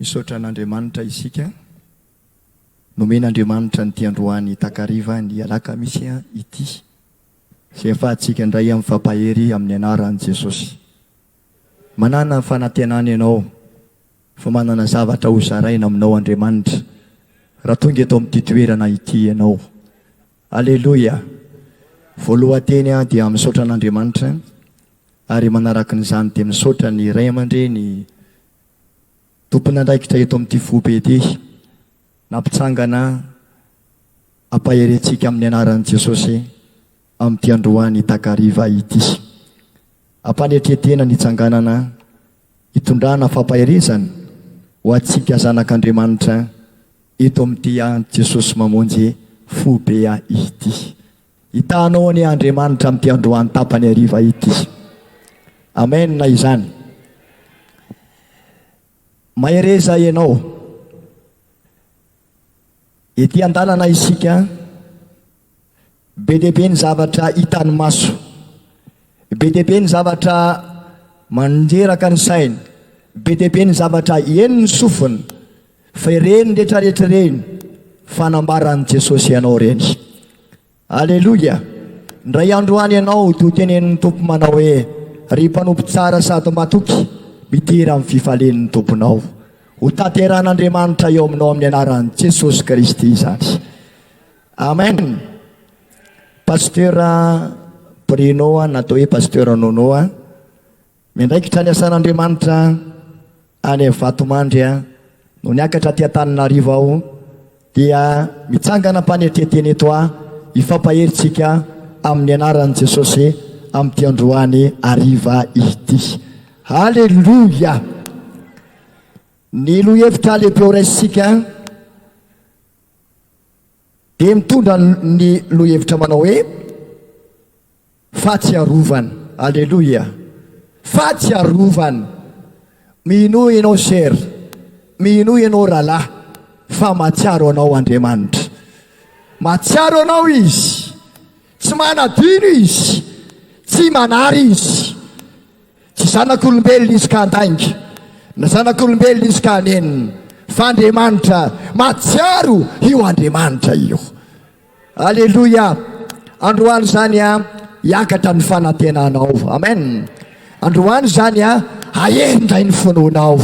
Misaotra an'Andriamanitra isika. Nomen'Andriamanitra an'ity androany takariva ny alakamisy ity. Izay afahantsika indray mifampahery amin'ny anaran'i Jesosy. Manana fanantenana ianao fa manana zavatra ho zaraina aminao Andriamanitra raha tonga eto amin'ity toerana ity ianao. Aleloia! Voalohan-teny aho dia misaotra an'Andriamanitra ary manarakin'izany dia misaotra ny ray aman-dreny tompon'andraikitra eto amin'ity foibe ity nampitsangana hampahery antsika amin'ny anaran'i Jesosy amin'ity androany takariva ity. Ampanetren-tena ny hitsanganana hitondrana fampaherezana ho antsika zanak'Andriamanitra eto amin'ity Jesosy Mamonjy foibe ity. Hitahanao anie Andriamanitra amin'ity androany tapany hariva ity. Amen izany. Mahereza ianao. Ety an-dalana isika, be dia be ny zavatra hitan'ny maso, be dia be ny zavatra mandreraka ny saina, be dia be ny zavatra henon'ny sofina, fa ireny rehetrarehetra ireny fanambaran'i Jesosy anao ireny. Aleloia! Indray andro any ianao dia ho tenenin'ny Tompo manao hoe, Ry mpanompo tsara sady matoky, midira amin'ny fifalian'ny Tomponao. Ho tanterahan'Andriamanitra eo aminao amin'ny anaran'i Jesosy Kristy izany. Amen. Pasteur Bruno na atao hoe Pasteur Nono. Miandraikitra ny asan'Andriamanitra any Vatomandry no niakatra aty Antananarivo aho dia mitsangana am-panetren-tena eto aho hifampahery tsika amin'ny anaran'i Jesosy amin'ity androany hariva ity. Haleloia! Ny lohahevitra lehibe ho raisintsika dia mitondra ny lohahevitra manao hoe Fahatsiarovana. Aleloia. Fahatsiarovana. Minoa ianao cher, minoa ianao rahalahy fa mahatsiaro anao Andriamanitra. Mahatsiaro anao Izy. Tsy manadino Izy. Tsy manary Izy. Tsy zanak'olombelona Izy ka handainga, na zanak'olombelona Izy ka hanenina, fa Andriamanitra mahatsiaro io Andriamanitra io. Aleloia! Androany izany a, hiakatra ny fanantenanao. Amen. Androany izany a, hahery indray ny finoanao.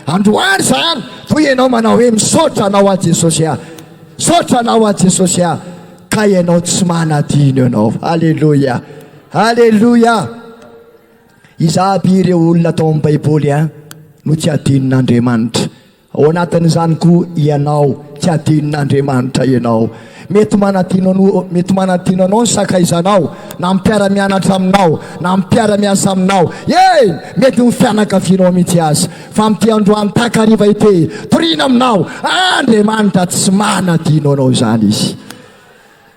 Androany izany, toy ianao manao hoe misaotra anao aho Jesosy a. Misaotra anao aho Jesosy a. Ka ianao tsy manadino ianao. Aleloia. Aleloia. Iza aby ireo olona tao amin'ny Baiboly a no tsy adinon'Andriamanitra? Ao anatin'izany koa ianao, tsy adinon'Andriamanitra ianao. Mety manadino anao, mety manadino anao ny sakaizanao, na ny mpiara-mianatra aminao, na ny mpiara-miasa aminao, eny, mety ny fianakavianao mihitsy aza. Fa amin'ity androany takariva ity, toriana aminao, Andriamanitra tsy manadino anao izany Izy.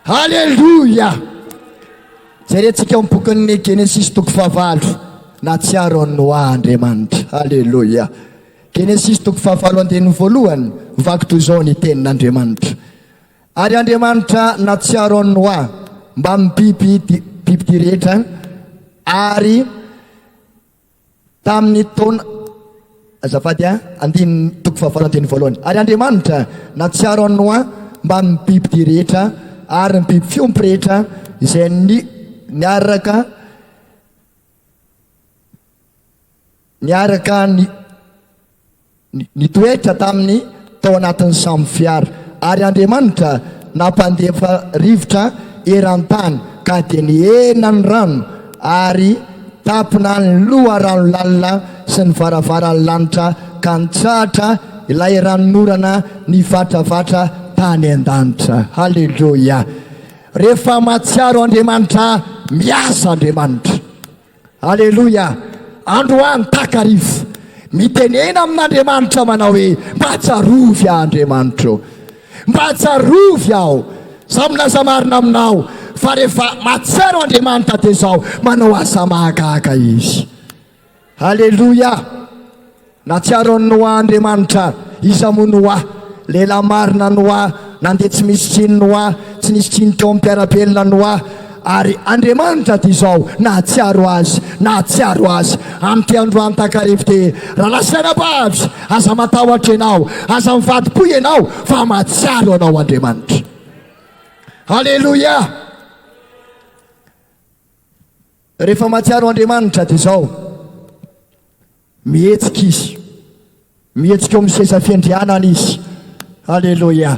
Haleloia! Jerentsika ao amin'ny bokin'ny Genesisy toko fahavalo, nahatsiaro an'i Noa Andriamanitra. Haleloia! Genesisy toko fahavalo andininy voalohany, mivaky toy izao ny tenin'Andriamanitra, Ary Andriamanitra nahatsiaro an'i Noa mbamin'ny biby bibidia rehetra, ary tamin'ny taona Azafady a, andininy toko fahavalo andininy voalohany. Ary Andriamanitra nahatsiaro an'i Noa mbamin'ny bibidia rehetra ary ny biby fiompy rehetra izay ni niaraka Niaraka nitoetra taminy tao anatin'ny sambo fiara. Ary Andriamanitra nampandefa rivotra eran-tany, ka dia nihena ny rano, ary tampina ny loharano lalina sy ny varavaran'ny lanitra, ka nitsahatra ilay ranonorana nivatravatra tany an-danitra. Haleloia! Rehefa mahatsiaro Andriamanitra, miasa Andriamanitra. Aleloia! Androany takariva, mitenena amin'Andriamanitra manao hoe, Mba tsarovy aho Andriamanitra ô! Mba tsarovy aho! Izaho milaza marina aminao fa rehefa mahatsiaro Andriamanitra dia izao, manao asa mahagaga Izy. Aleloia! Nahatsiaro an'i Noa Andriamanitra. Iza moa Noa? Lehilahy marina Noa, nandeha tsy misy tsiny Noa, tsy nisy tsiny teo amin'ny mpiara-belona Noa. Ary Andriamanitra dia izao nahatsiaro azy, nahatsiaro azy amin'ity androany takariva ity. Rahalahy sy anabavy, aza matahotra ianao, aza mivadi-po ianao, fa mahatsiaro anao Andriamanitra. Aleloia! Rehefa mahatsiaro Andriamanitra dia izao, mihetsika Izy. Mihetsika eo amin'ny seza fiandrianana Izy. Aleloia!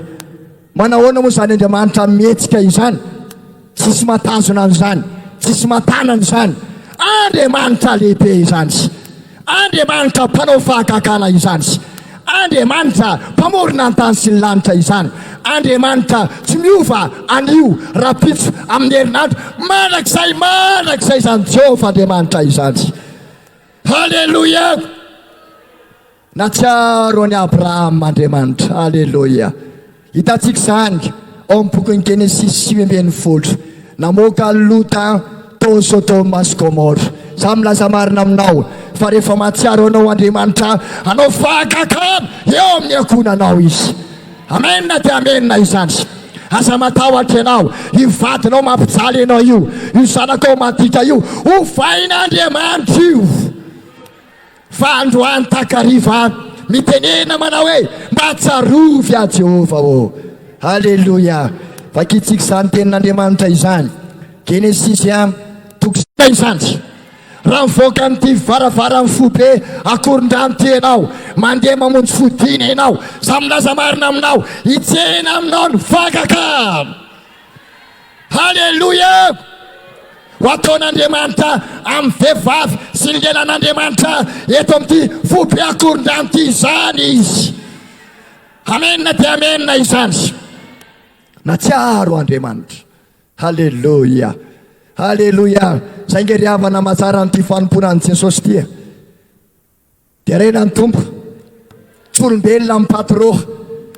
Manahoana moa izany Andriamanitra mihetsika izany? Tsisy mahatazona an'izany, tsisy mahatana an'izany. Andriamanitra lehibe izany. Andriamanitra mpanao fahagagana izany. Andriamanitra mpamorona ny tany sy ny lanitra izany. Andriamanitra tsy miova anio, rahampitso, amin'ny herinandro, mandrakizay mandrakizay izany Jehovah Andriamanitra izany. Haleloia! Nahatsiaro an'i Abrahama Andriamanitra. Haleloia! Hitantsika izany ao amin'ny bokin'ny Genesisy 19. Namoaka an'i Lota tao Sodoma sy Gomora. Izaho milaza marina aminao fa rehefa mahatsiaro anao Andriamanitra, hanao fahagagana eo amin'ny ankohonanao Izy. Amen dia amen izany. Aza matahotra ianao, io vadinao mampijaly anao io, io zanakao maditra io, ovain'Andriamanitra io. Fa androany takariva mitenena manao hoe mba tsarovy aho Jehovah ô. Aleloia. Vakintsika izany tenin'Andriamanitra izany. Genesisy toko izany. Raha mivoaka an'ity varavaran'ny foibe Akorondrano ity ianao, mandeha mamonjy fodiana ianao, za milaza marina aminao, hitsena aminao ny vagaka. Haleloia! Ho ataon'Andriamanitra amin'ny vehivavy sy ny lehilahin'Andriamanitra eto amin'ity foibe Akorondrano ity izany izy. Amena dia amena izany. Natsiaro Andriamanitra. Haleloia! Haleloia! Zay nge ry havana mahatsara an'ity fanompoana an'i Jesosy ity e. Deraina ny Tompo. Tsy olombelona ny patro.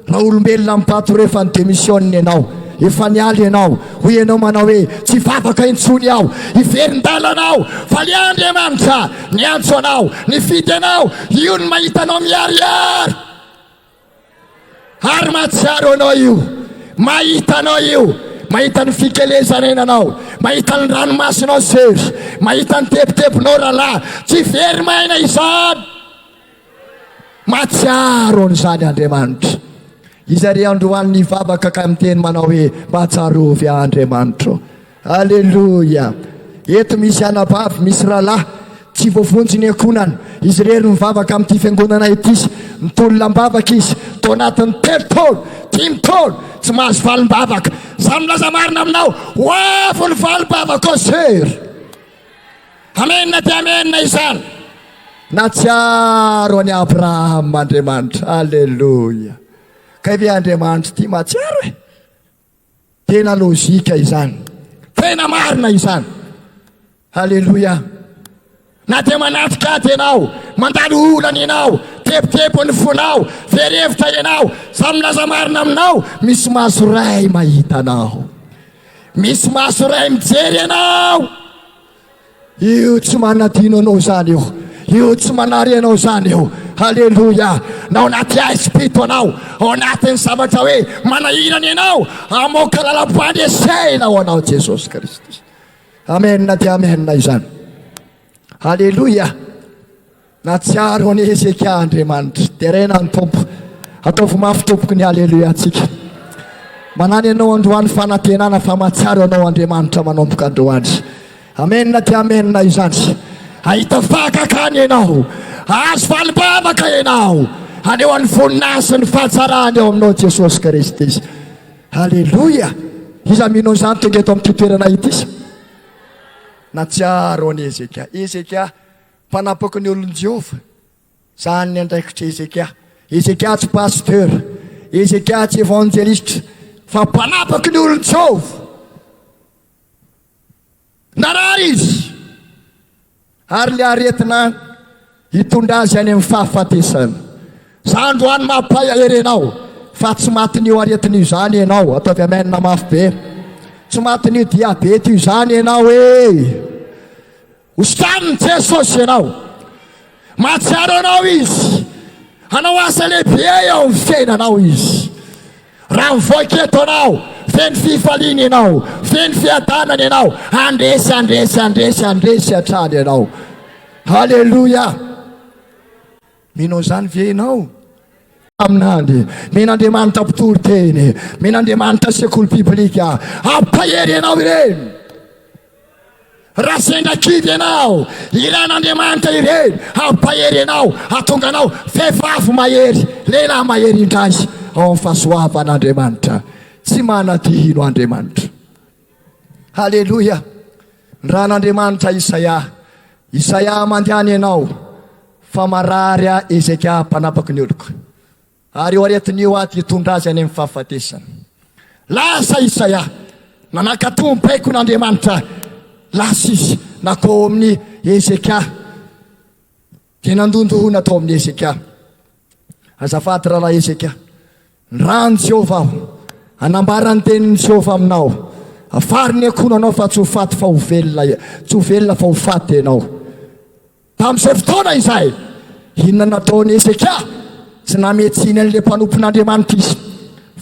Raha olombelona ny patro efa ni-demissionne ianao. Efa niala ianao. Hoy ianao manao hoe tsy hivavaka intsony aho. Hiverin-dalana aho. Fa le Andriamanitra niantso anao, nifidy anao, io no mahita anao miharihary. Ary mahatsiaro anao io, mahita anao io, mahita ny fikelezan'ainanao, mahita ny ranomasonao sery, mahita ny tebitebinao rahalahy, tsy very maina izany. Mahatsiaro an'izany Andriamanitra. Iza re androany nivavaka ka miteny manao hoe mba tsarovy ahy Andriamanitro. Aleloia! Eto misy anabavy, misy rahalahy, tsy voavonjy ny ankohonany. Izy irery mivavaka amin'ity fiangonana ity. Mitolona am-bavaka izy, tao anatin'ny telo taona, dimy taona, tsy mahazo valim-bavaka. Izaho milaza marina aminao, ho avy ny valim-bavakao, sœur. Amena dia amena izany. Nahatsiaro an'i Abrahama Andriamanitra. Aleloia! Kay ve Andriamanitra ity mahatsiaro e? Tena logique izany. Tena marina izany. Alléluia. Na dia manatrika ady ianao, mandalo olana ianao, tebiteby ny fonao, very hevitra ianao, za milaza marina aminao, misy maso iray mahita anao. Misy maso iray mijery anao. Io tsy manadino anao izany io. Io tsy manary anao izany io. Haleloia. Na ao anaty aizim-pito anao, ao anatin'ny zavatra hoe manahirana ianao, hamoaka lalam-pandresena ho anao Jesosy Kristy. Amen dia amen izany. Haleloia. Nahatsiaro an'i Hezekia Andriamanitra. Deraina ny Tompo. Ataovy mafy tompoko ny Haleloia antsika. Manana ianao androany fanantenana fa mahatsiaro anao Andriamanitra manomboka androany. Amen dia amen izany. Hahita fahagagana ianao. Hahazo valim-bavaka ianao. Haneho ny voninahiny sy ny fahatsarany eo aminao Jesosy Kristy. Haleloia. Iza mino an'izany tonga eto amin'ity toerana ity? Nahatsiaro an'i Hezekia. Hezekia Mpanapaky ny olon'i Jehovah. Izany ny andraikitr'i Hezekia. Hezekia tsy pasteur, Hezekia tsy evanjelistra, fa mpanapaky ny olon'i Jehovah. Narary izy, ary ilay aretina hitondra azy any amin'ny fahafatesana. Za androany mampahery anao fa tsy matin'io aretina io izany ianao. Ataovy amen mafy be. Tsy matin'io diabeta io izany ianao e. Ho sitraniny Jesosy ianao. Mahatsiaro anao Izy. Hanao asa lehibe eo amin'ny fiainanao Izy. Raha mivoaka eto anao, Feno fifaliana ianao. Feno fiadanana ianao. Handresy, handresy, handresy, handresy hatrany ianao. Haleloia! Mino an'izany ve ianao? Mpaminany, mino Andriamanitra mpitory teny, mino Andriamanitra sekoly biblika. Hampahery anao ireny. Raha sendra kivy ianao, ilan'Andriamanitra ireny hampahery anao, hahatonga anao vehivavy mahery, lehilahy mahery indray ao amin'ny fahasoavan'Andriamanitra. Tsy manadino Andriamanitra. Haleloia! Nirahan'Andriamanitra Isaia. Isaia mandehana ianao fa marary aho Hezekia mpanapaky ny oloko. Ary io aretina io aho dia hitondra azy any amin'ny fahafatesana. Lasa Isaia, nanankato ny baikon'Andriamanitra. Lasa izy, nankao amin'i Hezekia. Dia nandondohona tao amin'i Hezekia. Azafady rahalahy Hezekia, nirahan'i Jehovah aho, hanambara ny tenin'i Jehovah aminao. Afaro ny ankohonanao fa tsy ho faty fa ho velona, tsy ho velona fa ho faty ianao. Tamin'izay fotoana izay, inona no nataon'i Hezekia? Tsy namehy tsiny an'ilay mpanompon'Andriamanitra izy,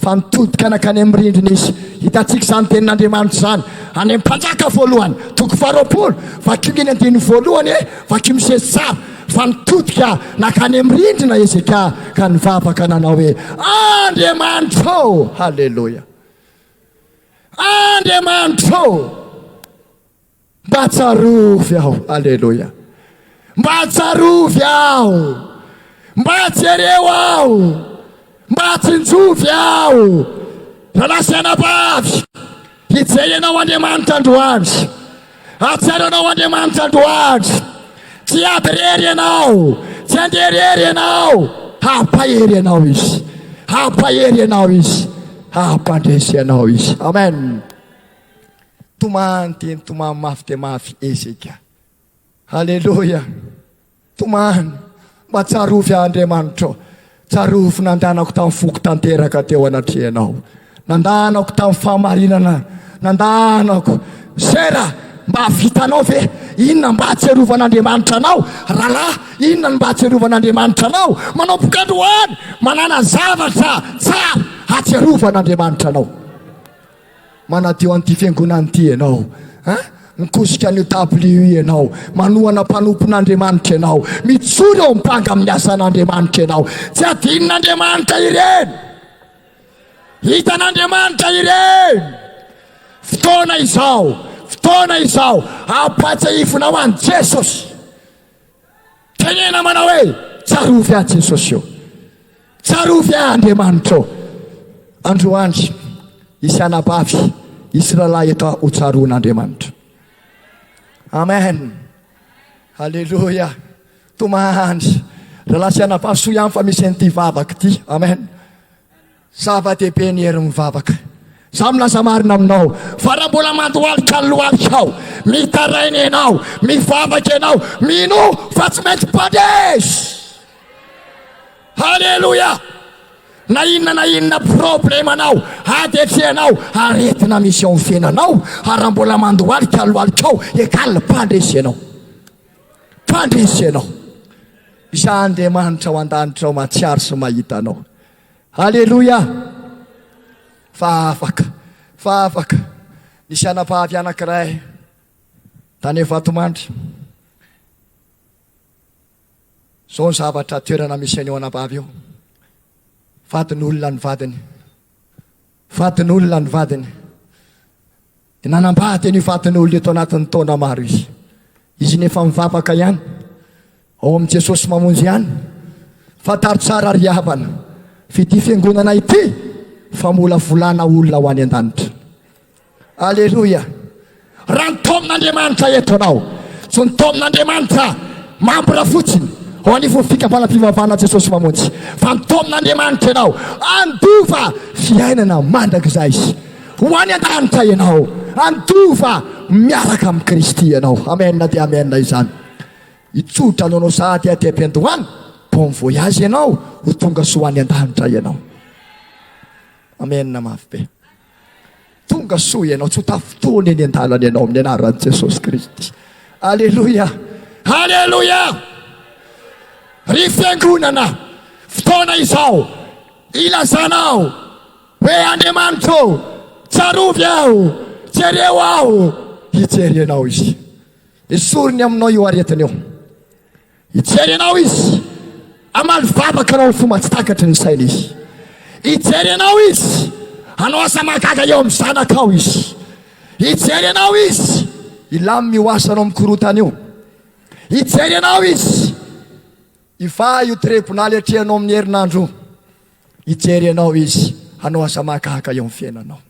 fa nitodika nankany amin'ny rindrina izy. Hitantsika izany tenin'Andriamanitra izany any amin'ny Mpanjaka voalohany, toko faharoapolo. Vakio ny andininy voalohany e, vakio misesy tsara. Fa nitodika nankany amin'ny rindrina Hezekia ka nivavaka nanao hoe, Andriamanitra ô! Haleloia! Andriamanitra ô! Mba tsarovy aho, aleloia. Mba tsarovy aho. Mba jereo aho. Mba tsinjovy aho. Rahalahy sy anabavy, hijery anao Andriamanitra androany. Hahatsiaro anao Andriamanitra androany. Tsy hiady irery ianao. Tsy handeha irery ianao. Hampahery anao Izy. Hampahery anao Izy. Hampandresy anao Izy. Amen. Tomany dia nitomany mafy dia mafy Hezekia. Aleloia! Tomany, mba tsarovy ahy Andriamanitro. Tsarovy nandanako tamin'ny foko tanteraka teo anatrehanao. Nandanako tamin'ny fahamarinana. Nandanako. Sera, mba vitanao ve? Inona mba hatsiarovan'Andriamanitra anao? Rahalahy, inona no mba hatsiarovan'Andriamanitra anao? Manomboka androany, manana zavatra tsara hatsiarovan'Andriamanitra anao. Manadio an'ity fiangonana ity ianao. Hein? Mikosika an'io table io ianao. Manohana mpanompon'Andriamanitra ianao. Mijoro eo am-panga amin'ny asan'Andriamanitra ianao. Tsy adinon'Andriamanitra ireny. Hitan'Andriamanitra ireny. Fotoana izao, fotoana izao, ampatsiahivinao an'i Jesosy. Tenena manao hoe, Tsarovy ahy Jesosy ô. Tsarovy ahy Andriamanitra ô. Androany, hisy anabavy, hisy rahalahy eto ho tsaroan'Andriamanitra. Amen. Alléluia. Tomany. Rahalahy sy anabavy, soa ihany fa misy an'ity vavaka ity. Amen. Zava-dehibe ny herin'ny vavaka. Za milaza marina aminao fa raha mbola mandohalika ny lohalikao, mitaraina ianao, mivavaka ianao, minoa fa tsy maintsy mpandresy. Haleloia! Na inona na inona problemanao, ady atrehanao, aretina misy ao amin'ny fiainanao, ary raha mbola mandohalika ny lohalikao, egal mpandresy ianao. Mpandresy ianao. Iza Andriamanitra ao an-danitra ao mahatsiaro sy mahita anao. Aleloia! Fa afaka, fa afaka. Nisy anabavy anankiray tany Vatomandry. Izao ny zavatra toerana misy an'io anabavy io. Vadin'olona ny vadiny. Vadin'olona ny vadiny. Dia nanambady an'io vadin'olona io tao anatin'ny taona maro izy. Izy nefa mivavaka ihany, ao amin'i Jesosy mamonjy ihany. Fantaro tsara ry havana, f'ity fiangonana ity famolavolana olona ho any an-danitra. Aleloia! Raha nitaomin'Andriamanitra eto ianao, tsy nitaomin'Andriamanitra mambra fotsiny ao anivon'ny fikambanam-pivavahana Jesosy Mamonjy, fa nitaomin'Andriamanitra ianao handova fiainana mandrakizay. Ho any an-danitra ianao, handova miaraka amin'i Kristy ianao. Amen dia amen izany. Hitsotra anao sahady aty am-piandohana, bon voyage ianao, ho tonga soa any an-danitra ianao. Amen mafy be. Tonga soa ianao, tsy ho tafintohina eny an-dalana ianao amin'ny anaran'i Jesosy Kristy. Aleloia! Aleloia! Ry fiangonana, fotoana izao ilazanao hoe Andriamanitra ô, Tsarovy aho! Jereo aho! Hijery anao Izy. Esoriny aminao io aretina io. Hijery anao Izy. Hamaly vavaka anao amin'ny fomba tsy takatry ny saina Izy. Hijery anao Izy. Hanao asa mahagaga eo amin'ny zanakao Izy. Hijery anao Izy. Hilamina io asanao mikorontana io. Hijery anao Izy. Hivaha io tribonaly atrehanao amin'ny herinandro io. Hijery anao Izy. Hanao asa mahagaga eo amin'ny fiainanao.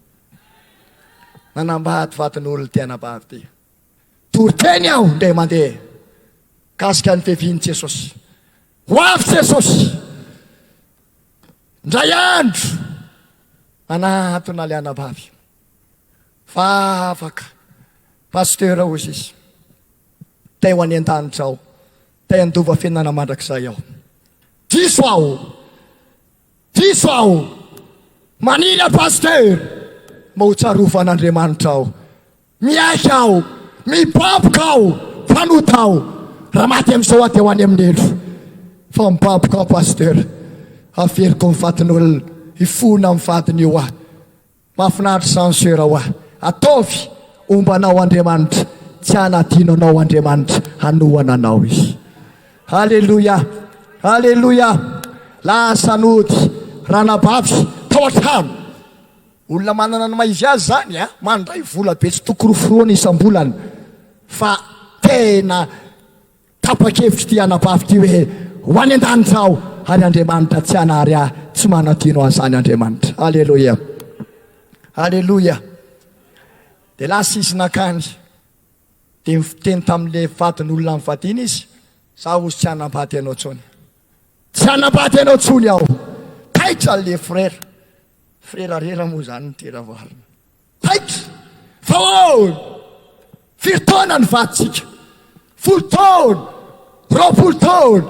Nanambady vadin'olona ity anabavy ity. Toriteny aho indray mandeha mikasika ny fiavian'i Jesosy. Ho avy Jesosy. Indray andro nanatona ilay anabavy. Vavaka. Pasteur hozy izy. Te ho any an-danitra aho. Te handova fiainana mandrakizay aho. Diso aho. Diso aho. Maniry aho pasteur mba ho tsarovan'Andriamanitra aho. Miaiky aho, mibaboka aho, mpanota aho, raha maty amin'izao aho dia ho any amin'ny helo. Fa mibaboka aho Pasteur, averiko ny vadin'olona, hifona amin'ny vadiny io aho. Mahafinaritra izany soeur ho ahy. Ataovy homba anao Andriamanitra, tsy hanadino anao Andriamanitra, hanohana anao Izy. Aleloia! Aleloia! Lasa nody ranabavy tao an-trano. Olona manana ny maha izy azy zany a, mandray vola be tsy tokony ho firoana isam-bolana fa tena tapa-kevitra ity anabavy ity hoe ho any an-danitra aho ary Andriamanitra tsy hanary ahy, tsy manadino ahy zany Andriamanitra. Aleloia. Aleloia. Dia lasa izy nankany dia niteny tamin'ilay vadin'olona nivadiana izy, za hozy tsy hanambady anao intsony. Tsy hanambady anao intsony aho. Taitra le frère. Frera rera moa zany ny tena marina. Taitra! Fa ahoana? Firy taona ny vadintsika? Folo taona? 20 taona?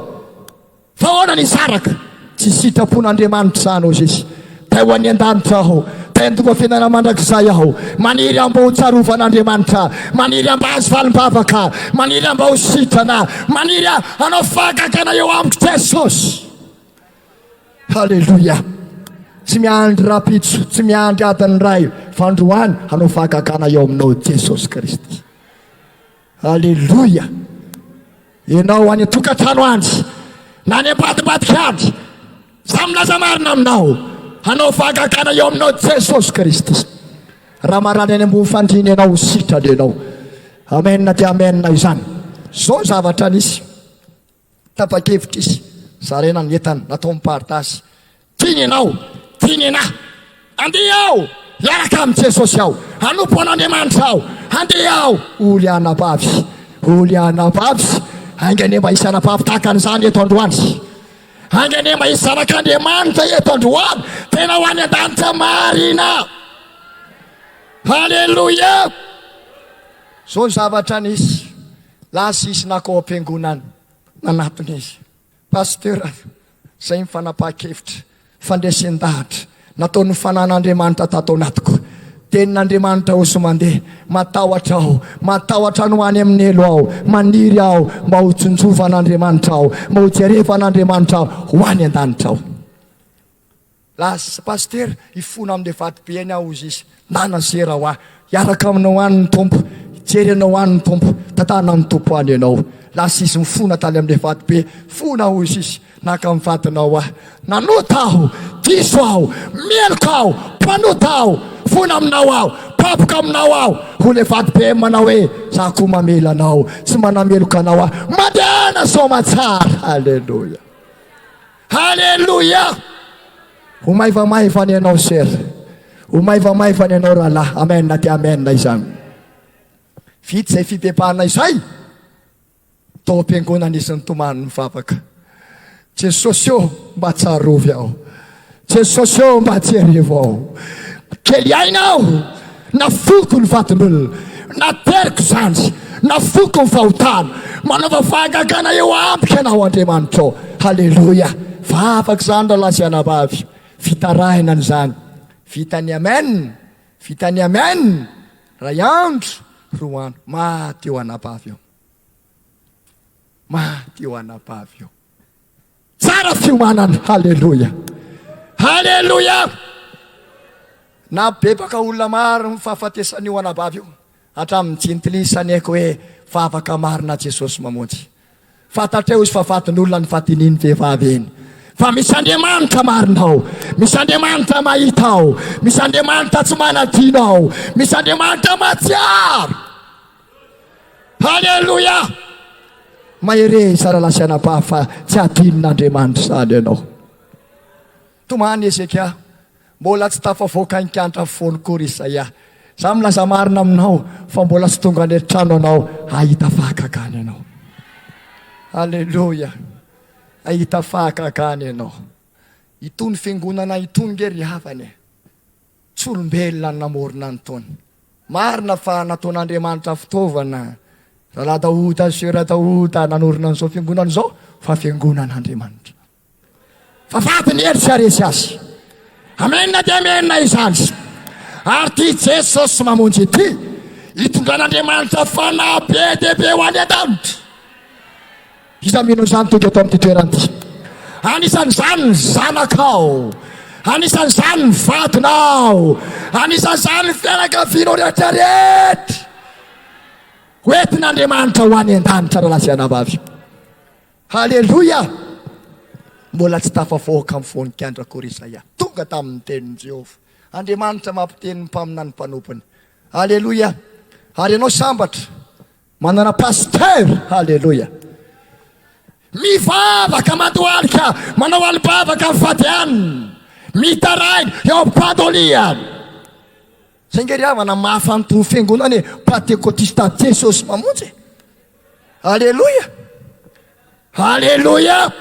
Fa ahoana ny hisaraka? Tsy sitrapon'Andriamanitra izany hoy Jesosy. Te ho any an-danitra aho. Te handova fiainana mandrakizay aho. Maniry aho mba ho tsarovan'Andriamanitra. Maniry aho mba hahazo valim-bavaka. Maniry aho mba ho sitrana. Maniry aho hanao fahagagana eo amiko Jesosy. Haleloia! Tsy miandry rahampitso, tsy miandry adiny iray, fa androany hanao fahagagana eo aminao Jesosy Kristy. Haleloia! Ianao any an-tokantrano any, na any ambadimbadika any, za milaza marina aminao, hanao fahagagana eo aminao Jesosy Kristy. Raha marary any ambony fandriana ianao, ho sitrana ianao. Amen dia amen izany. Zao zavatra nisy. Tapa-kevitra izy, zaraina ny entana, natao mipartage. Tiany ianao, tiany ianah. Andeha aho, hiaraka amin'i Jesosy aho. Hanompo an'Andriamanitra aho. Handeha aho. Holy anabavy, holy anabavy. Ainga anie mba hisy anabavy tahaka an'izany eto androany. Ainga anie mba hisy zanak'Andriamanitra eto androany. Tena ho any an-danitra marina. Haleloia. Zao ny zavatra nisy. Lasa izy nakao am-piangonana, nanatona izy. Pasteur, zay ny fanapahan-kevitra, fandresen-dahatra nataon'ny fanan'Andriamanitra tato anatiko. Tenin'Andriamanitra hozy mandeha, matahotra aho, matahotra ny ho any amin'ny helo aho, maniry aho mba ho tsinjovan'Andriamanitra aho, mba ho jerevan'Andriamanitra aho, ho any an-danitra aho. Lasa pasitera, hifona amin'ilay vadibeny aho hozy izy. Nana sera ho ahy. Hiaraka aminao any ny Tompo. Hijery anao any ny Tompo. Tantana ny Tompo any ianao. Lasa izy nifona tany amin'ilay vadibe. Fona hozy izy. Naka ny vadinao aho. Nanota aho. Diso aho. Meloka aho. Mpanota aho. Fona aminao aho. Mpaboka aminao aho. Hoy ilay vadibe manao hoe, Za koa mamela anao. Tsy manameloka anao aho. Mandehana soamatsara. Aleloia. Haleloia! Ho maivamaivana ianao sœur. Ho maivamaivana ianao rahalahy. Amen dia amen izany. Vita izay fibebahana izay. Tao am-piangonana izy nitomany nivavaka. Jesosy ô, mba tsarovy aho. Jesosy ô, mba jerevo aho. Kely aina aho. Nafoko ny vadin'olona. Nateriko izany. Nafoko ny fahotana. Manaova fahagagana eo amiko ianao Andriamanitra ô. Haleloia. Vavaka izany rahalahy sy anabavy. Fitarainana izany. Vita ny amen. Vita ny amen. Ray andro, roa andro. Maty io anabavy io. Maty io anabavy io. Tsara fiomanana. Haleloia. Haleloia. Nabebaka olona maro ny fahafatesan'io anabavy io. Hatramin'ny jentilisa niaiky hoe vavaka marina Jesosy mamonjy. Fantatreo izy fa vadin'olona ny vadin'iny vehivavy iny. Fa misy Andriamanitra marina ao. Misy Andriamanitra mahita ao. Misy Andriamanitra tsy manadino ao. Misy Andriamanitra mahatsiaro. Haleloia! Mahereza rahalahy sy anabavy fa tsy adinon'Andriamanitra izany ianao. Tomany Hezekia. Mbola tsy tafavoaka ny kianja afovoany akory Isaia. Za milaza marina aminao fa mbola tsy tonga any an-trano anao hahita fahagagana ianao. Aleloia. Hahita fahagagana ianao. Itony fiangonana itony nge ry havana e. Tsy olombelona no namorona an'itony. Marina fa nataon'Andriamanitra fitaovana Rahalahy Daoda sy Sœur Daoda nanorina an'izao fiangonana izao fa fiangonan'Andriamanitra. Fa faty ny hery tsy haresy azy. Amen dia amen izany. Ary ity Jesosy mamonjy ity, hitondran'Andriamanitra fanahy be dia be ho any an-danitra. Iza mino izany tonga eto amin'ity toerana ity? Anisan'izany ny zanakao, anisan'izany ny vadinao, anisan'izany ny fianakavianao rehetra rehetra. Hoentin'Andriamanitra ho any an-danitra rahalahy sy anabavy. Haleloia! Mbola tsy tafavoaka amin'ny voninkiandro akory Isaia. Tonga tamin'ny tenin'i Jehovah. Andriamanitra mampiteny ny mpaminany mpanompony. Haleloia! Ary ianao sambatra, manana pasteur. Haleloia! Mivavaka mandohalika, manao alim-bavaka mifady hanina, mitaraina eo am-pandoliana. Saingy ry havana mahafanto fiangonana e, Pantekotista Jesosy mamonjy e. Aleloia! Aleloia!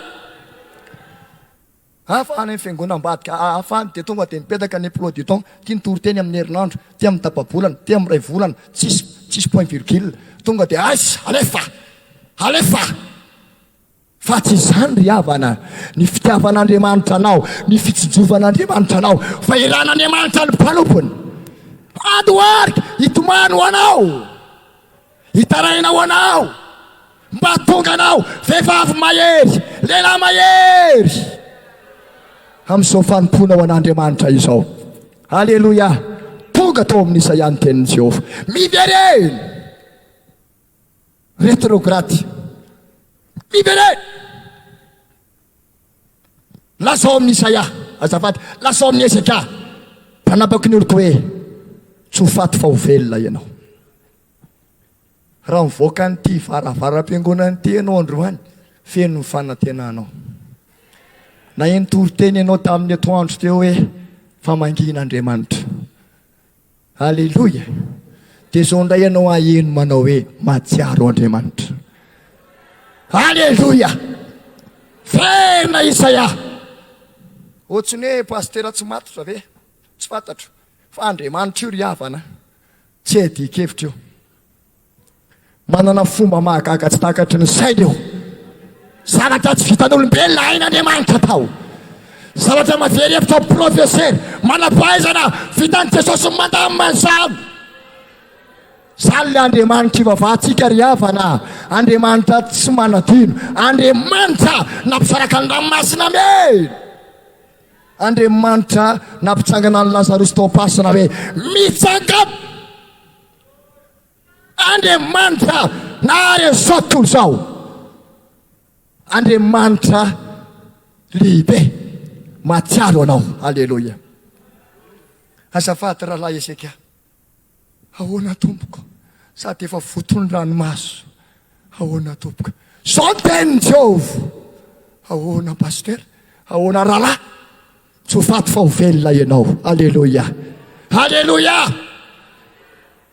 Hafa any amin'ny fiangonana ambadika hafa any dia tonga dia mipetaka ny emploi du temps, ty ny toriteny amin'ny herinandro, ty amin'ny tapa-bolana, ty amin'ny iray volana, tsisy tsisy point virgule. Tonga dia aiza, alefa! Alefa! Fa tsy izany ry havana, ny fitiavan'Andriamanitra anao, ny fitsinjovan'Andriamanitra anao, fa iran'Andriamanitra ny mpanompony. Andoharika, hitomany ho anao, hitaraina ho anao, mba tonga anao, vehivavy mahery, lehilahy mahery, amin'izao fanompoana ho an'Andriamanitra izao. Aleloia! Tonga tao amin'Isaia ny tenin'i Jehovah. Miverena! Retrograde. Miverena! Lazao amin'i Isaia, azafady, lazao amin'i Hezekia, mpanapaky ny oloko hoe, tsy ho faty fa ho velona ianao. Raha mivoaka an'ity varavaram-piangonana ity ianao androany, feno ny fanantenanao. Naheno toriteny ianao tamin'ny atoandro teo hoe, fa mangina Andriamanitra. Aleloia! Dia izao indray ianao haheno manao hoe, Mahatsiaro Andriamanitra. Aleloia! Velona Isaia! Ohatry ny hoe pasitera tsy matotra ve? Tsy fantatro. Fa Andriamanitra io ry havana, tsy iadian-kevitra io. Manana fomba mahagaga tsy takatry ny saina io. Zavatra tsy vitan'olombelona hain'Andriamanitra atao. Zavatra mahavery hevitra profesera, manam-pahaizana, vitan'i Jesosy ny mandamina an'izany. Izany ilay Andriamanitra ivavahantsika ry havana. Andriamanitra tsy manadino. Andriamanitra nampisaraka ny ranomasina mena. Andriamanitra nampitsangana an'i Lazarosy tao am-pasana hoe mitsangana. Andriamanitra nahary an'izao tontolo izao. Andriamanitra lehibe mahatsiaro anao. Aleloia. Azafady rahalahy Hezekia. Ahoana tompoko? Sady efa voton'ny ranomaso. Ahoana tompoko? Izao ny tenin'i Jehovah. Ahoana pasteur? Ahoana rahalahy? Tsy ho faty fa ho velona ianao. Aleloia. Aleloia.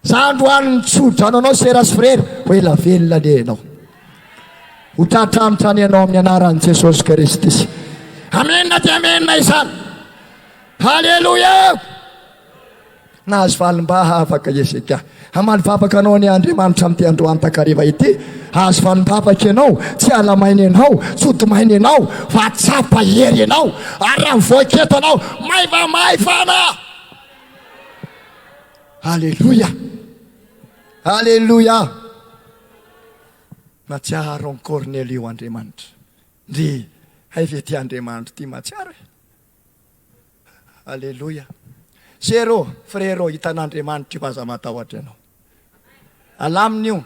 Za androany mitsodrano anao sera sy frera ho ela velona anie ianao. Ho tratranitra anie ianao amin'ny anaran'i Jesosy Kristy. Amen dia amen izany. Haleloia. Nahazo valim-bavaka Hezekia. Hamaly vavaka anao anie Andriamanitra amin'ity androany takariva ity. Hahazo valim-bavaka ianao, tsy halamaina ianao, tsy hodimaina ianao, fa hahatsapa hery ianao. Ary raha mivoaka eto ianao, maivamaivana. Aleloia! Aleloia! Mahatsiaro an'i Kornelio Andriamanitra. Ndry, hay ve ity Andriamanitra ity mahatsiaro e? Aleloia! Sœur ô, frère ô, hitan'Andriamanitra io aza matahotra ianao. Alamina io.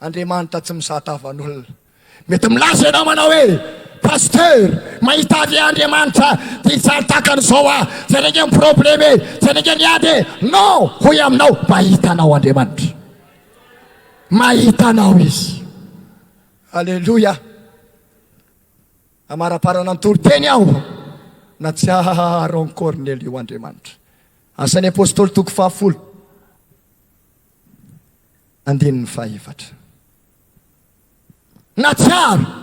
Andriamanitra tsy mizaha tavan'olona. Mety milaza ianao manao hoe, Pasteur, mahita avy Andriamanitra dia hijaly tahaka an'izao aho, tsy anenge ny problème e, tsy anenge ny ady e. Non, hoy aminao, mahita anao Andriamanitra. Mahita anao Izy. Aleloia. Amaraparana ny toriteny aho, natsiaro an'i Kornelio Andriamanitra. Asan'ny Apostoly toko fahafolo, andininy fahefatra. Natsiaro.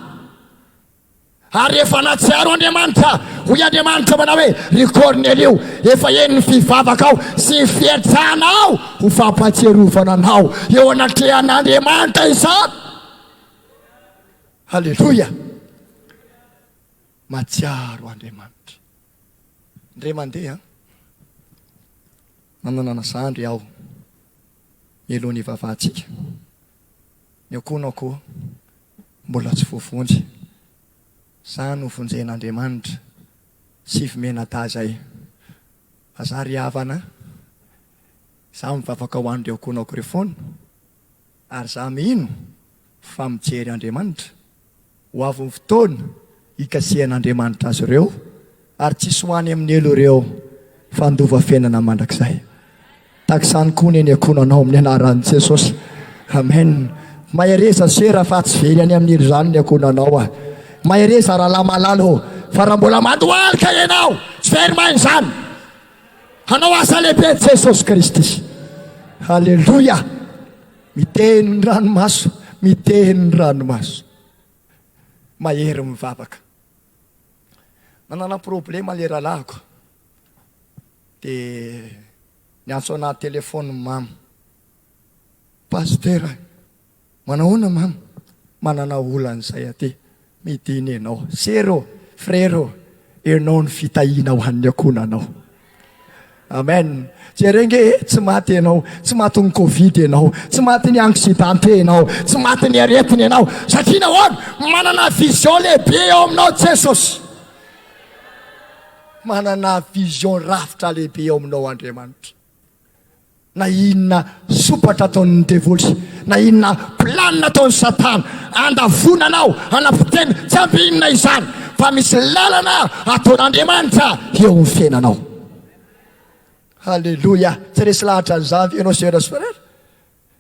Ary rehefa natsiaro Andriamanitra, hoy Andriamanitra manao hoe, Ry Kornelio, efa heno ny fivavakao sy ny fietsahanao ho fampahatsiarovana anao eo anatrehan'Andriamanitra izany. Haleloia! Matsiaro Andriamanitra. Ndre mandeha, nanana zandry aho mialoha ny hivavahantsika. Ny ankohonako mbola tsy voavonjy. Za no vonjen'Andriamanitra, sivy mianadahy zay. Fa za ry havana, za mivavaka ho an'ireo ankohonako ireo foana, ary za mino fa mijery Andriamanitra. Ho avy ny fotoana hikasihan'Andriamanitra azy ireo, ary tsy hisy ho any amin'ny helo ireo, fa handova fiainana mandrakizay. Tahaka izany koa ny eny ankohonanao amin'ny anaran'i Jesosy. Amen. Mahereza sera fa tsy very any amin'ny helo izany ny ankohonanao a. Mahereza rahalahy malala ô, fa raha mbola mandohalika ianao, tsy very maina izany. Hanao asa lehibe Jesosy Kristy. Haleloia. Miteny ny ranomaso, miteny ny ranomaso. Mahery mivavaka. Nanana problema le rahalahiko. De niantso anah téléphone mama. Pasteur, manahoana mama? Manana olana izay aty. Midina ianao. Sera ô, frère ô, ianao no fitahiana ho an'ny ankohonanao. Amen. Jereo nge e, tsy maty ianao, tsy matin'ny covid ianao, tsy matin'ny accidenté ianao, tsy matin'ny aretina ianao. Satria nahoana? Manana vision lehibe eo aminao Jesosy. Manana vision rafitra lehibe eo aminao Andriamanitra. Na inona sompatra ataon'ny devoly, na inona planina ataon'i satana handavoana anao, hanapotehana, tsy ambinina izany fa misy lalana ataon'Andriamanitra eo amin'ny fiainanao. Haleloia! Tsy resy lahatra an'izany ve ianao sœur sy frère?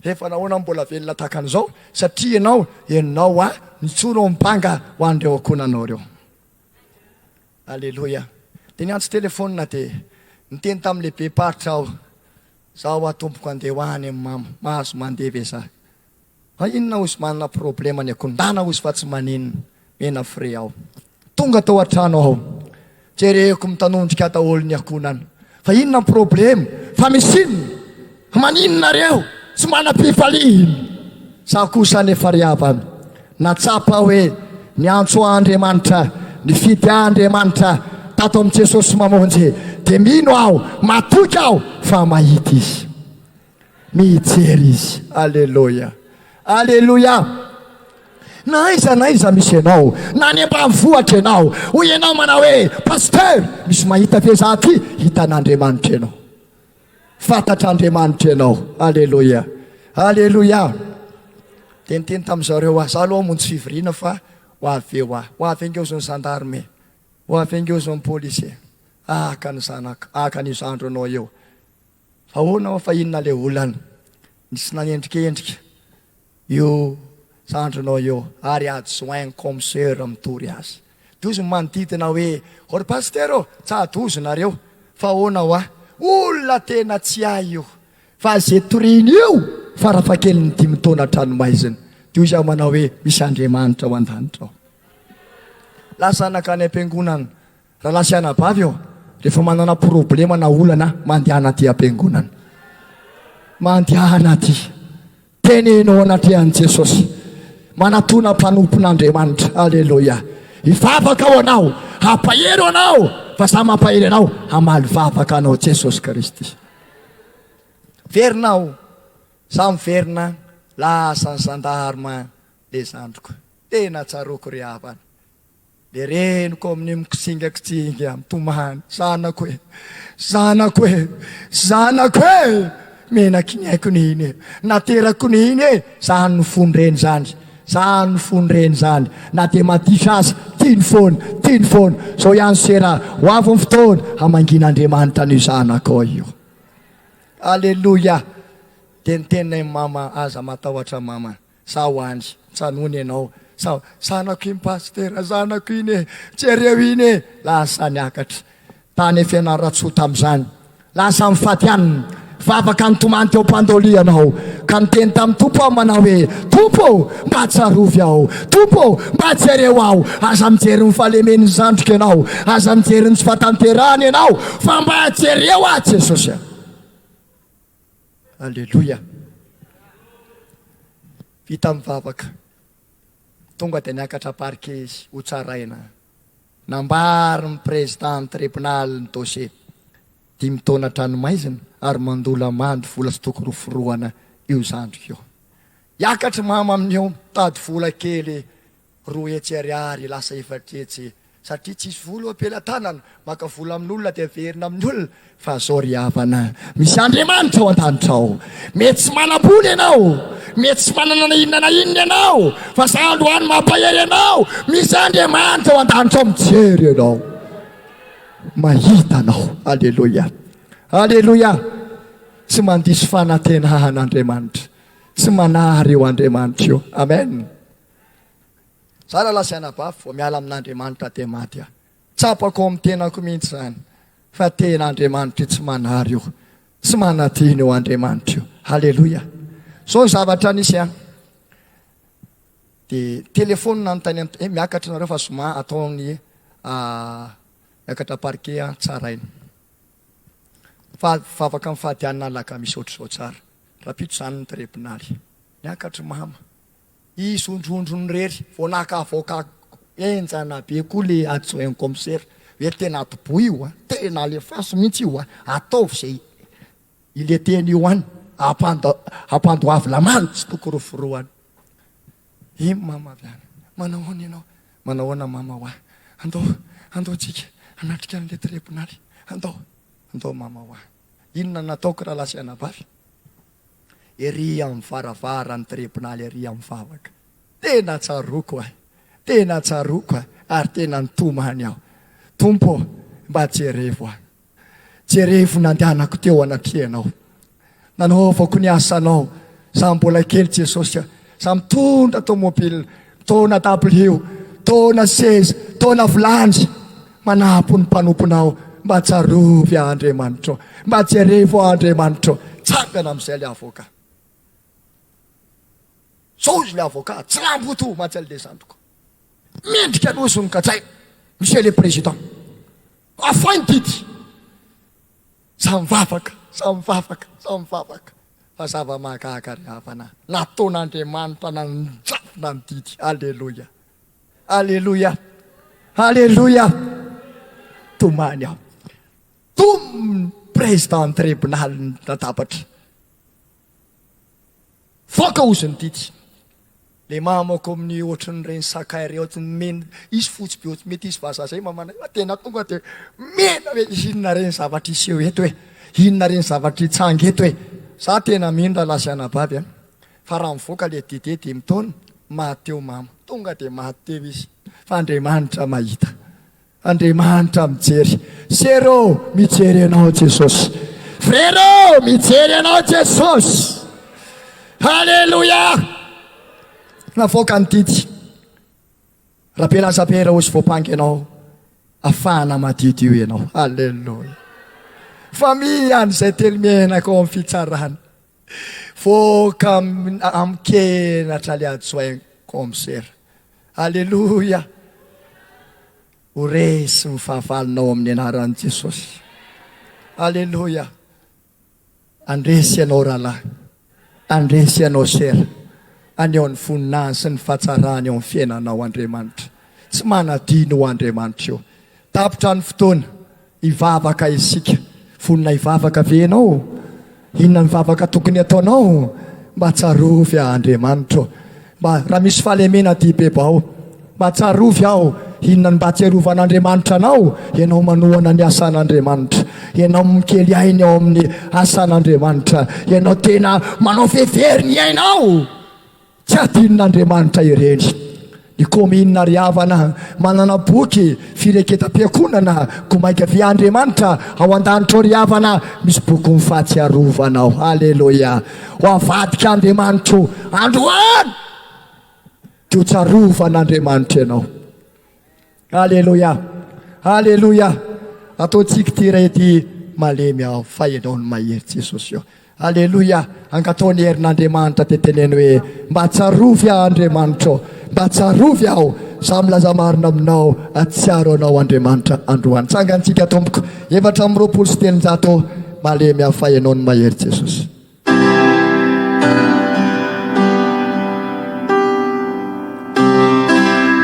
Efa nahoana mbola velona tahaka an'izao? Satria ianao, ianao a, nitsoro ao am-banga ho an'ireo ankohonanao ireo. Aleloia. Dia niantso telefaonina dia niteny tamin'ny lehibem-paritra aho, Zaho hoa tompoko andeha ho any amin'ny mama, mahazo mandeha ve za? Fa inona hozy manana problema ny akoho, ndana hozy fa tsy maninona, mena frais aho. Tonga tao an-trano aho, jereko mitanondrika daholo ny akohonana, fa inona ny problema, fa misy inona? Maninona nareo tsy manam-pifaliana? Za kosa anefa ry havana, natsapa aho hoe niantso ahy Andriamanitra, nifidy ahy Andriamanitra tato amin'i Jesosy Mamonjy, dia mino aho, matoky aho fa mahita Izy. Mijery Izy. Aleloia. Aleloia. Na aiza na aiza misy ianao, na any ambanivohitra ianao, hoy ianao manao hoe, Pasteur, misy mahita ve za aty? Hitan'Andriamanitra ianao. Fantatr'Andriamanitra ianao. Aleloia. Aleloia. Dia niteny tamin'izareo aho, za aloha hamonjy fivoriana fa ho avy eo aho. Ho avy ange ozy ny gendarme. Ho avy ange ozy ny policier. Haka ny zanako, haka an'io zandrinao io. Ahoana hoa fa inona ilay olana? Nisy nanendrikendrika io zandrinao io ary adjoint commissaire mitory azy. Dozy ny manodidina hoe, ô ry pasitera ô, tsa-dozy nareo, fa ahoana hoa? Olona tena tsy hay io, fa ze toriany io farafahakeliny dimy taona an-tranomaizina. Dia hoy izaho manao hoe, misy Andriamanitra ao an-danitra ao. Lasa nankany am-piangonana rahalahy sy anabavy ô, rehefa manana problema na olana, mandehana aty am-piangonana. Mandehana aty. Teneno eo anatrehan'i Jesosy. Manatona mpanompon'Andriamanitra. Aleloia. Hivavaka ho anao, hampahery anao, fa za mampahery anao, hamaly vavaka anao Jesosy Kristy. Verina aho, za miverina, lasa ny gendarme le zandriko. Tena tsaroako ry havana. Le reniko amin'io mikisingakitsinga mitomany, zanako e, zanako e, zanako e! Menaky ny aiko ny iny e, naterako ny iny e! Zany no fon-dreny zany, zany no fon-dreny zany, na dia maditra aza, tiany foana, tiany foana. Zao ihany sera, ho avy ny fotoana hamangian'Andriamanitra an'io zanakao io. Aleloia! Dia niteny mama, aza matahotra mama. Zaho any, tsanony ianao. Zaho, zanako iny pasitera, zanako iny e, jereo iny e. Lasa niakatra tany Fianarantsoa tamin'izany. Lasa nifaty hanina, vavaka nitomany teo am-pandoliana aho, ka niteny tamin'ny Tompo aho manao hoe, Tompo ô, mba tsarovy aho. Tompo ô, mba jereo aho. Aza mijery ny fahalemen'ny zandriko ianao. Aza mijery ny tsy fahatanterahany ianao, fa mba jereo aho Jesosy a. Aleloia. Vita mivavaka. Tonga dia niakatra parquet izy ho tsaraina. Nambarin'ny président ny tribunal ny dossier. Dimy taona an-tranomaizina ary mandoa lamandy vola tsy tokony ho forohana io zandriko io. Hiakatra mama amin'io, mitady vola kely 200 ariary lasa 400 satria tsisy vola eo am-pelatanana, maka vola amin'olona dia averina amin'ny olona, fa zao ry havana, misy Andriamanitra ao an-danitra ao, mety tsy manam-bola ianao, mety tsy manana na inona na inona ianao, fa za androany mampahery anao, misy Andriamanitra ao an-danitra ao mijery anao, mahita anao, aleloia, aleloia, tsy mandiso fanantenana Andriamanitra, tsy manary io Andriamanitra io, amen. Za rahalahy sy anabavy vao miala amin'Andriamanitra dia maty aho. Tsapako ao amin'ny tenako mihitsy izany fa tena Andriamanitra io tsy manary io, tsy manadino io Andriamanitra io. Haleloia. Zao ny zavatra nisy an. Dia téléphone nanontany an, eh miakatra nareo fa zoma atao ny miakatra parquet an tsaraina. Fa vavaka mifady hanina alakamisy ohatr'izao tsara. Rapitso izany ny tribonaly. Niakatra mama. Izy ondrondrony irery vao naka avocat henjana be koa le adjoint commissaire hoe tena atoboy io a, tena alefaso mihitsy io a, ataovy izay iletehany io any, ampandoavy lamandy tsy tokony ho forohana. Iny mama avy any, manao ahoana ianao? Manao ahoana mama hoa? Andao, andao tsika hanatrika an'le tribonaly, andao, andao mama hoa. Inona no nataoko rahalahy sy anabavy? Ery amin'ny varavaran'ny tribonaly ery amin'ny vavaka. Tena tsaroako eh! Tena tsaroako eh! Ary tena nitomany aho. Tompo ô, mba jerevo aho. Jerevo nandehanako teo anatrehanao. Nanaovako ny asanao. Za mbola kely Jesosy a. Za mitondra tomobile, taona dabilio, taona seza, taona vilany. Manampy ny mpanomponao. Mba tsarovy aho Andriamanitro. Mba jerevo aho Andriamanitro. Tsangana amin'izay le avocat. Zao izy le avocat, tsy ramboto mantsy an'le zandriko. Mendrika aloha izy no kajaina. Monsieur le président. Afoay ny didy. Za mivavaka, za mivavaka, za mivavaka. Fa zava-mahagaga ry havana. Nataon'Andriamanitra nanjavona ny didy. Aleloia. Aleloia. Aleloia. Tomany aho. Tom président tribunal ny latabatra. Voaka ozy ny didy. Le mamako amin'ny ohatran'ireny sakay ireny ohatran'ny mena, izy fotsy be ohatry mety izy vazaha zay mamanay fa tena tonga de mena hoe inona re ny zavatra hiseho eto e, inona re ny zavatra hitsanga eto e. Za tena mino rahalahy sy anabavy a, fa raha mivoaka le didy dimy taona, maty teo mama, tonga de maty teo izy, fa Andriamanitra mahita. Andriamanitra mijery. Sera ô, mijery anao Jesosy. Frera ô, mijery anao Jesosy. Haleloia! Navoaka ny didy. Rabelazabera hozy voapangy ianao, afahana madiodio ianao. Haleloia! Famille an'izay telo miainaka ao amin'ny fitsarana. Voaka amin-kenatra le adjoint commissaire. Aleloia! Ho resy ny fahavalonao amin'ny anaran'i Jesosy. Aleloia! Handresy ianao rahalahy. Handresy ianao sera. Haneho ny voninahiny sy ny fahatsarany eo amin'ny fiainanao Andriamanitra. Tsy manadino io Andriamanitra io. Tapitra ny fotoana. Hivavaka isika. Vonona hivavaka ve ianao? Inona ny vavaka tokony hataonao? Mba tsarovy aho Andriamanitro. Mba raha misy fahalemena dia bebaho. Mba tsarovy aho. Inona no mba ahatsiarovan'Andriamanitra anao? Ianao manohana ny asan'Andriamanitra. Ianao mikely aina ao amin'ny asan'Andriamanitra. Ianao tena manao fevery ny ainao. Tsy adinon'Andriamanitra ireny. Ny kaominina ry havana manana boky fireketam-piankonana koa mainka ve Andriamanitra ao an-danitra ao ry havana misy bokin'ny fahatsiarovana ao. Aleloia. Ho avadik'Andriamanitra androany dia ho tsarovan'Andriamanitra ianao. Aleloia! Aleloia! Ataontsika ity iray ity, Malemy aho, fa Ianao no mahery, Jesosy ô. Aleloia! Angatao ny herin'Andriamanitra dia teneno hoe, Mba tsarovy aho, Andriamanitra ô. Mba tsarovy aho. Izaho milaza marina aminao, hahatsiaro anao Andriamanitra androany. Tsangantsika tompoko, 324, Malemy aho, fa Ianao no mahery, Jesosy.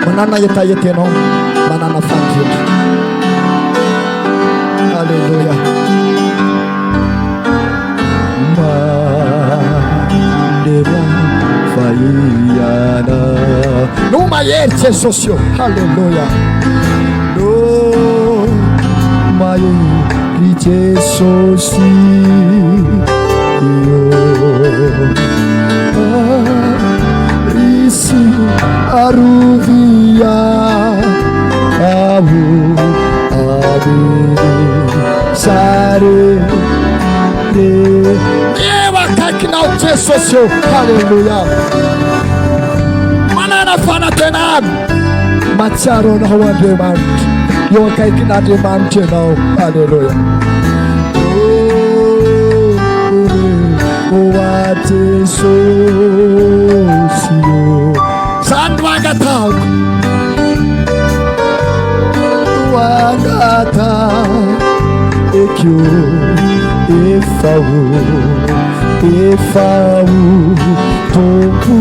Manana hetaheta ianao, manana faniriana. Alléluia. Malemy fa iana no mahery Jesosy io. Alléluia. No mahery Ry Jesosy io Risy arovy aho amin'ny sare Eo akaikinao Jesosy io. Haleloia. Manana fanantenana. Mahatsiaro anao Andriamanitra. Eo akaikin'Andriamanitra ianao. Aleloia. Oh, oh, Jesosy ô. Zany no angatahako. No angatahako efa ho efa ho Tompo ô.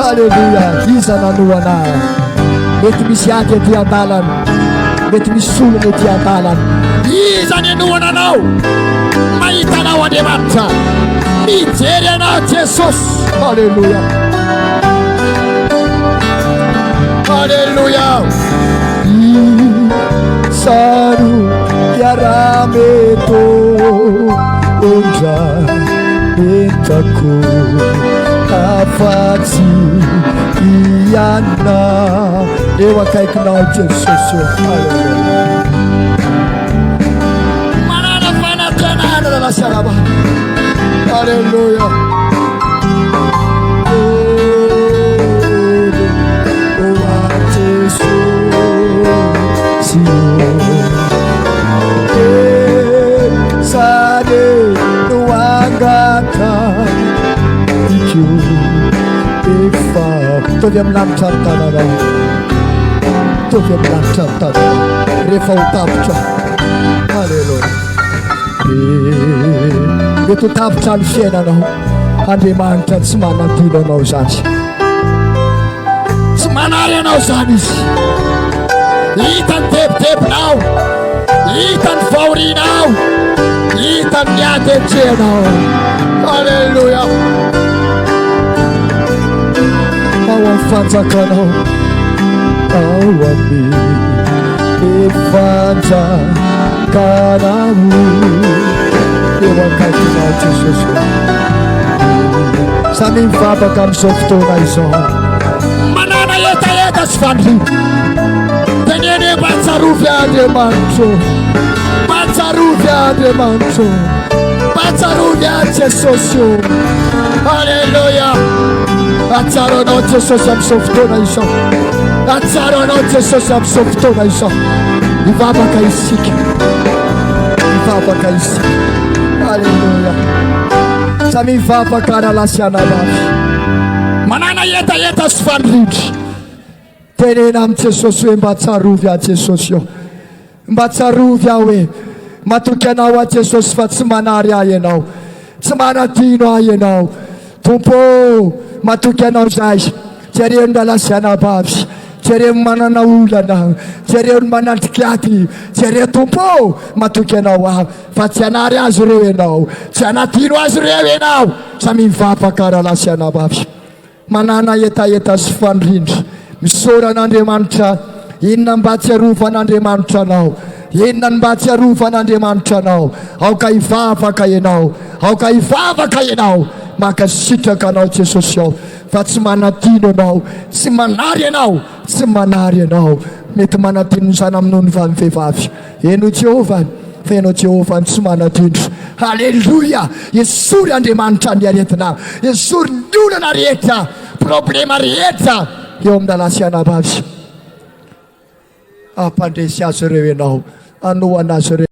Alléluia. Iza nanohana ahy? Mety misy ady aty an-dalana. Mety misy olona ety an-dalana. Iza ny anohana anao? Mahita anao Andriamanitra. Mijery anao Jesosy. Alléluia. Alléluia. Iza no hiara-meto ondra entako afa-tsy ianao eo akaikinao Jesosy ô. Haleloia. Manana fanantenana lala sy araba. Haleloia. Jesosy ô. Sare no angatahiko efa Mitovy amin'ny lanitra ny tananao. Mitovy amin'ny lanitra ny tananao. Rehefa ho tapitra. Alléluia. Mety ho tapitra ny fiainanao. Andriamanitra tsy manadino anao izany. Tsy manary anao izany izy. Hita ny tebitebinao. Hita ny fahorianao. Hita ny ady atrehanao. Alléluia. Ao amin'ny fanjakanao. Ao amin'ny fanjakanao. Eo akaikinao Jesosy. Samy mivavaka amin'izao fotoana izao. Manana hetaheta sy faniriana. Teneno hoe mba tsarovy ahy Andriamanitro. Mba tsarovy ahy Andriamanitro. Mba tsarovy ahy Jesosy o. Alléluia. Atsaro anao Jesosy amin'izao fotoana izao. Atsaro anao Jesosy amin'izao fotoana izao. Hivavaka isika. Hivavaka isika. Alléluia. Samy mivavaka rahalahy sy anabavy. Manana hetaheta sy faniriana. Tenena amin'i Jesosy hoe mba tsarovy aho Jesosy ô. Mba tsarovy aho hoe matoky anao aho Jesosy fa tsy manary ahy ianao. Tsy manadino ahy ianao. Tompo ô, matoky anao izahay. Jereo ny rahalahy sy anabavy. Jereo ny manana olana. Jereo ny manandrik'ady. Jereo Tompo ô, matoky anao aho fa tsy hanary azy ireo ianao. Tsy hanadino azy ireo ianao. Samy mivavaka rahalahy sy anabavy. Manana hetaheta sy fanirindra. Misaora an'Andriamanitra. Inona mba ahatsiarovan'Andriamanitra anao? Inona no mba ahatsiarovan'Andriamanitra anao? Aoka hivavaka ianao. Aoka hivavaka ianao. Mankasitraka anao Jesosy ao fa tsy manadino anao, tsy manary anao, tsy manary anao. Mety manadino ny zana-minono va ny vehivavy? Henoy Jehovah fa ianao Jehovah no tsy manadino. Haleloia! Esory Andriamanitra ny aretina, esory ny olana rehetra, problema rehetra eo amin'ny rahalahy sy anabavy. Hampandresy azy ireo ianao, hanohana azy ireo.